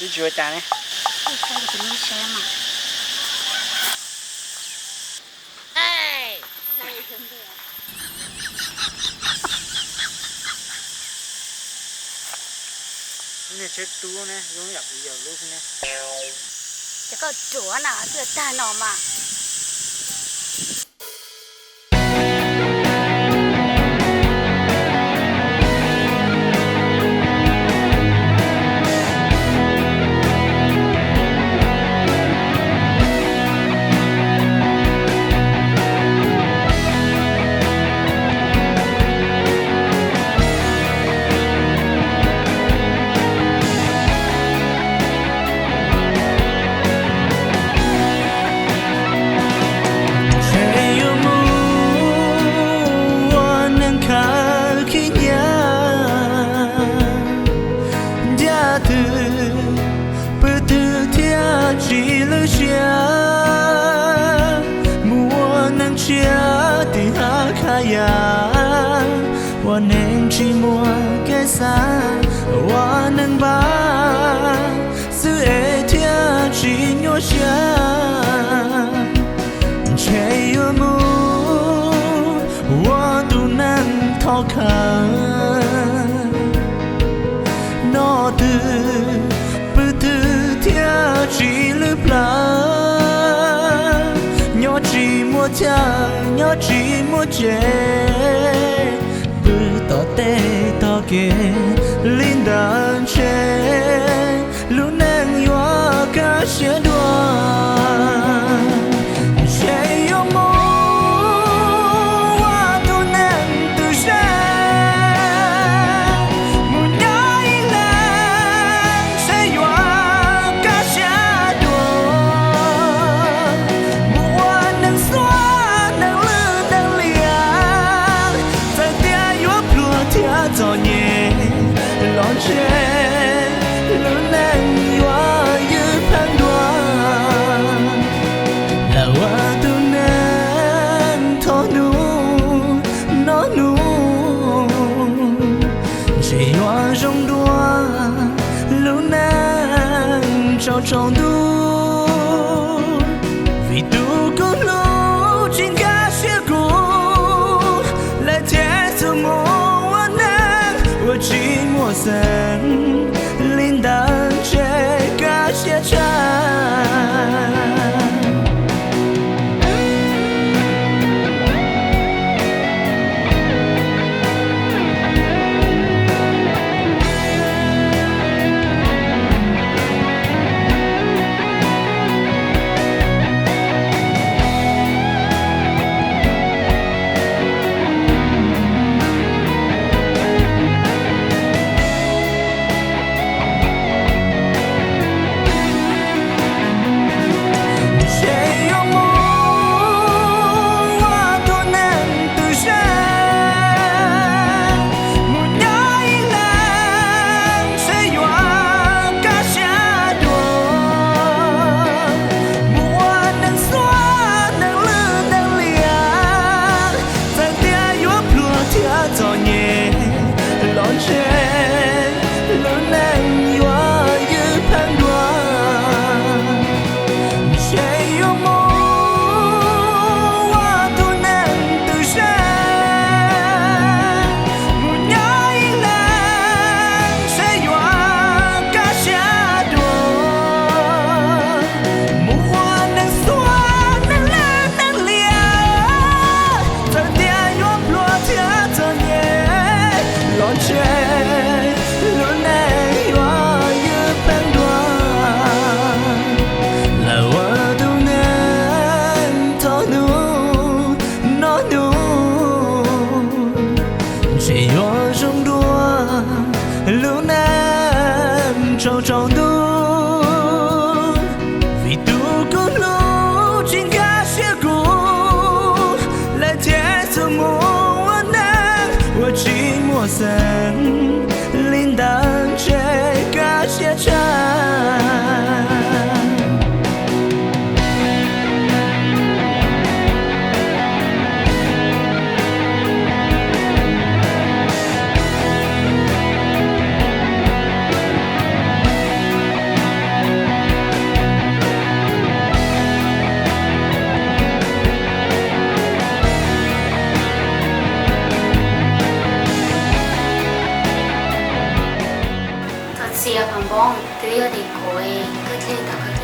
Wb tsis ua cas ne. Niag tsheb tub ne, zoo yam kuv yawm lub xwb ne. Ces koj ruam na, twb tag no mas. Ntshe yuav mus ua neeg khaws khib nyiab, ncaj twg pw twg thiaj tsis lwj siab. Mus ua neeg tshiab tim hav khab yam, ua neeg tsis muaj kev xav, ua neeg npab xwb es thiaj tsis nyuaj siab. Ntshe yuav mus ua tus neeg thov khawv, noj twg pw twg thiaj tsis lwj plawv, nyob tsis muaj chaw, nyob tsis muaj tsev, pw tom tej tog kev li ntawd ntshe lub neej yuav kaj siab dua. Ntshe yuav mus ua tus neeg twm ze, mus nyob ib leeg ntshe yuav kaj siab dua. Mus ua neeg xuab neeg lwj neeg liam, txawm tias yuav pluag thiab txom nyem los ntshe lub neej yuav ywj pheej dua. Lawv ua tus neeg thov hnub noj hnub, ntshe yuav zoo dua lub neej tsaus tsaus ntuj. Vim tus kuv hlub tsis nkag siab kuv, lawv thiaj txhum mus ua neeg uas tsis muaj xeem, li ntawd ntshe kaj siab tshaj. Ntshe yuav mus ua tus neeg twm ze, mus nyob ib leeg ntshe yuav kaj siab dua. Mus ua neeg xuab neeg lwj neeg liam, txawm tias yuav pluag thiab txom nyem los ntshe lub neej yuav ywj pheej dua. Ntshe yuav mus ua tus neeg twm ze, mus nyob ib leeg ntshe yuav kaj siab dua. Mus ua neeg xuab neeg lwj neeg liam, txawm tias yuav pluag thiab txom nyem los ntshe lub neej yuav ywj pheej dua. Lawv ua tus neeg thov hnub noj hnub, ntshe yuav zoo dua lub neej tsaus tsaus ntuj. Vim tus kuv hlub tsis nkag siab kuv, lawv thiaj txhum mus ua neeg uas tsis muaj xeem, li ntawd ntshe kaj siab tshaj. Pov, twb yog tim kuv, koj thiaj tau koj